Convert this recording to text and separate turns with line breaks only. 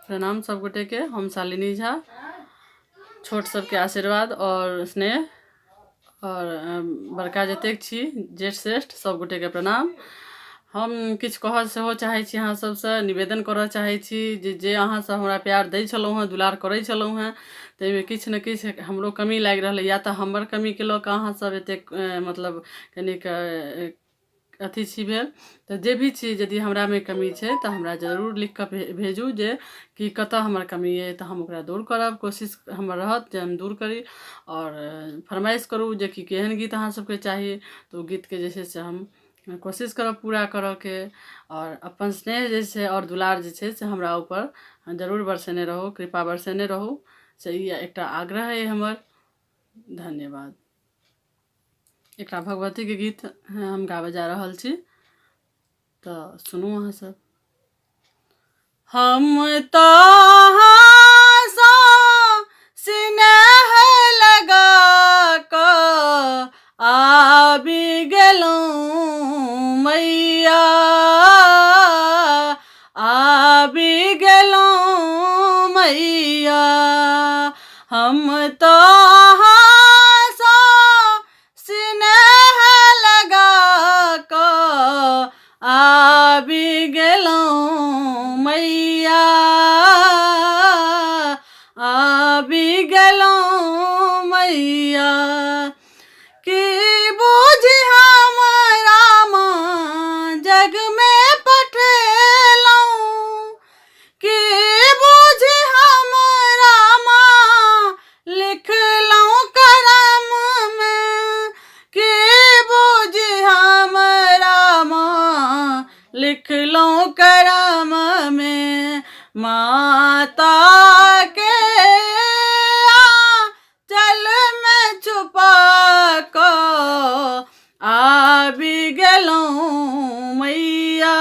प्रणाम सब गोटे के, हम शालिनी झा। छोट सबके आशीर्वाद और स्नेह और बड़का जतेक छी जेठ श्रेष्ठ सब गोटे के प्रणाम। हम किछु कहऽ सेहो चाहै छी, अहाँ सबसँ निवेदन करऽ चाहै छी जे जे अहाँ सब हमरा प्यार दै छलहुँ हेँ, दुलार करै छलहुँ हेँ, ताहिमे किछु ने किछु हमरो कमी लागि रहल अइ। या तऽ हमर कमीके लऽ कऽ अहाँ सब एतेक मतलब कनिक अथी छी भेल, तऽ जे भी छी, यदि हमरामे कमी छै तऽ हमरा जरूर लिखि कऽ भेजू जे कि कतऽ हमर कमी अइ, तऽ हम ओकरा दूर करब। कोशिश हमर रहत जे हम दूर करी। आओर फरमाइश करू जे कि केहन गीत अहाँ सबके चाही, तऽ ओ गीतके जे छै से हम कोशिश करब पूरा करऽके। आओर अपन स्नेह जे छै आओर दुलार जे छै से हमरा ऊपर जरूर बरसेने रहू, कृपा बरसेने रहू, से ई एकटा आग्रह अइ हमर। धन्यवाद। एकटा भगवतीके गीत हम गाबऽ जा रहल छी, तऽ सुनू अहाँ सब। हम तऽ स्नेह लगा कऽ आबि गेलहुँ मैया, आबि गेलहुँ मैया। हम तऽ स्नेह लगा कऽ आबि गेलहुँ मैया, आबि गेलहुँ मैया। की बुझि हम रामा जगमे पठेलहुँ, की बुझि हम रामा लिखलहुँ करम मे, की बुझि हम रामा लिखलहुँ करम मे। माता के चल में छुपा कऽ आबि गेलहुँ मैया,